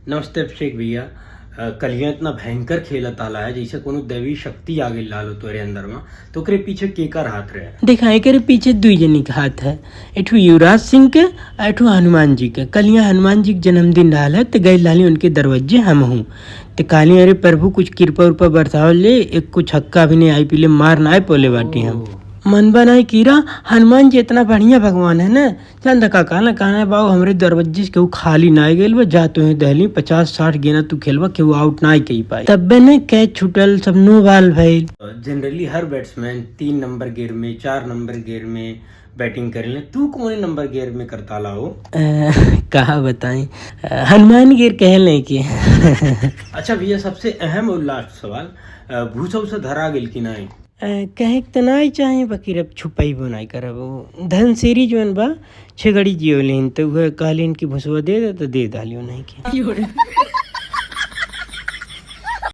नमस्ते अभिषेक भैया। कलिया इतना भयंकर खेला ताला है जैसे कोनो दैवी शक्ति आ गई लाल तोरे अंदर में, तो ओकरे पीछे केकर हाथ रहे? देखा, एकरे पीछे दुई जनी के हाथ है, एठू युवराज सिंह के आ एठू हनुमान जी के। कलिया हनुमान जी के जन्मदिन रहा है तो गई लाली उनके दरवाजे हम हूँ, तो कहली अरे प्रभु कुछ कृपा उरपा बरसावल ले, एक कुछ हक्का भी नहीं आई पीले मार ना आए पोले बाटी हम। मन बनाए कीरा, हनुमान जी इतना बढ़िया भगवान है ना। चंद का कहना कहना बाबू हमरे दरवाजे से केहू खाली ना गेल बा, जा तुहे दहली 50-60 गेना तू खेलबा, केहू आउट ना कही पाई। तब्बे ने कैच छुटल, सब नो बाल भइल। जनरली हर बैट्समैन 3 नंबर गेयर में 4 नंबर गेयर में बैटिंग करेले, तू कौन नंबर गेयर में करता ला हो? कहा बताएं, हनुमान गेयर कहले कि। अच्छा भैया, सबसे अहम और लास्ट सवाल, भूसा उसा धरा गेल कि नहीं? कहे के त नाई चाही, बाकी अब छुपाई नाई करब। वो धनसिरी जोन बा छेगड़ी जियोलिन तो वह कहलिन कि भुसवा दे दे तो दे डालियो नहीं के।